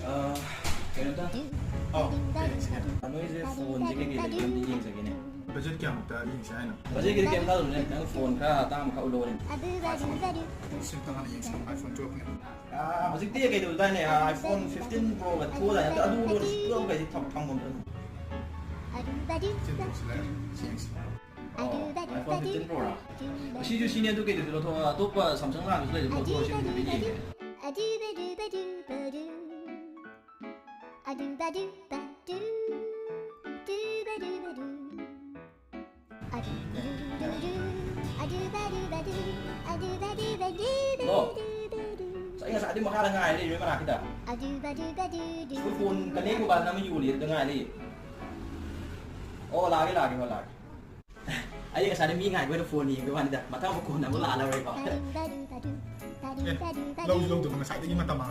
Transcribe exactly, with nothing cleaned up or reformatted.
ꯑꯥ, ꯀꯩꯅꯣꯝꯇ, ꯑꯧ, ꯀꯩ ꯂꯩꯒꯦ? ꯅꯣꯏꯁꯦ ꯐꯣꯟꯁꯦ ꯀꯩꯀꯩ ꯂꯩꯒꯦ ꯑꯝꯇ ꯌꯦꯡꯖꯒꯦꯅꯦ꯫ ꯕꯖꯦꯠ ꯀꯌꯥꯃꯨꯛꯇ ꯌꯦꯡꯁꯦ ꯍꯥꯏꯅꯣ? ꯕꯖꯦꯠꯀꯤꯗꯤ ꯀꯩꯝ ꯈꯜꯂꯨꯅꯦ, ꯅꯪ ꯐꯣꯟ ꯈꯔ ꯑꯇꯥꯡꯕ ꯈꯔ ꯎꯠꯂꯛꯑꯣꯅꯦ꯫ ꯑꯥ, ꯐꯣꯟ ꯁꯤꯝꯇꯪ ꯍꯥꯟꯅ ꯌꯦꯡꯁꯦ, iPhone twelve ꯅꯦ꯫ ꯑꯥ, ꯍꯧꯖꯤꯛꯇꯤ ꯀꯩꯗꯧꯗꯥꯏꯅꯦ? ꯑꯥ, iPhone fifteen Pro ꯒ ꯊꯣꯛꯑꯗꯥꯏꯅꯦ? ꯑꯗꯨ, ꯑꯗꯨ ꯂꯣꯏꯔꯦ, twelve ꯀꯩꯗꯤ ꯊꯝ-, ꯊꯝꯐꯝ ꯂꯩꯇ꯭ꯔꯦ꯫ ꯁꯤ ꯌꯦꯡꯁꯤ, ꯁꯤ ꯌꯦꯡꯁꯤ꯫ ꯑꯣ, iPhone fifteen Pro ꯔꯣ? ꯁꯤꯁꯨ ꯁꯤꯅꯦ, ꯑꯗꯨ ꯀꯩꯗꯁꯨ ꯂꯧꯊꯣꯛꯑꯣ, ꯑꯇꯣꯞꯄ Samsung ꯂꯥꯛꯄꯁꯨ ꯂꯩꯗꯅ, ꯂꯧꯊꯣꯛꯑꯣ, ꯁꯤꯗꯤ ꯍꯥꯏꯐꯦꯠ ꯌꯦꯡꯒꯦ꯫ ꯍꯜꯂꯣ? ꯑꯁ, ꯑꯩ ꯉꯁꯥꯏꯗꯩ ꯃꯈꯥꯗ ꯉꯥꯏ ꯂꯩꯔꯦ, ꯃꯅꯥꯛꯁꯤꯗ꯫ ꯑꯩꯈꯣꯏ ꯐꯣꯟ ꯀꯅꯦꯛ ꯃꯣꯕꯥꯏꯜ ꯑꯃ ꯌꯣꯜꯂꯤ, ꯑꯗꯨꯗ ꯉꯥꯏ ꯂꯩꯌꯦ꯫ ꯑꯣ, ꯂꯥꯛꯑꯒꯦ, ꯂꯥꯛꯑꯒꯦ, ꯍꯣꯏ, ꯂꯥꯛꯑꯒꯦ꯫ ꯑꯩ ꯉꯁꯥꯏꯗ ꯃꯤ ꯉꯥꯏꯕ ꯑꯣꯏꯅ ꯐꯣꯟ ꯌꯦꯡꯕꯩ ꯋꯥꯅꯤꯗ, ꯃꯊꯪ ꯑꯃꯨꯛ ꯀꯣꯟꯅ ꯑꯃꯨꯛ ꯂꯥꯛꯑ ꯂꯧꯔꯒꯦꯀꯣ꯫ ꯑꯦ, ꯂꯧꯁꯨ ꯂꯧꯗꯕ ꯉꯁꯥꯏꯗꯒꯤ ꯃꯇꯝ ꯃꯥꯡꯍꯜꯂꯦ꯫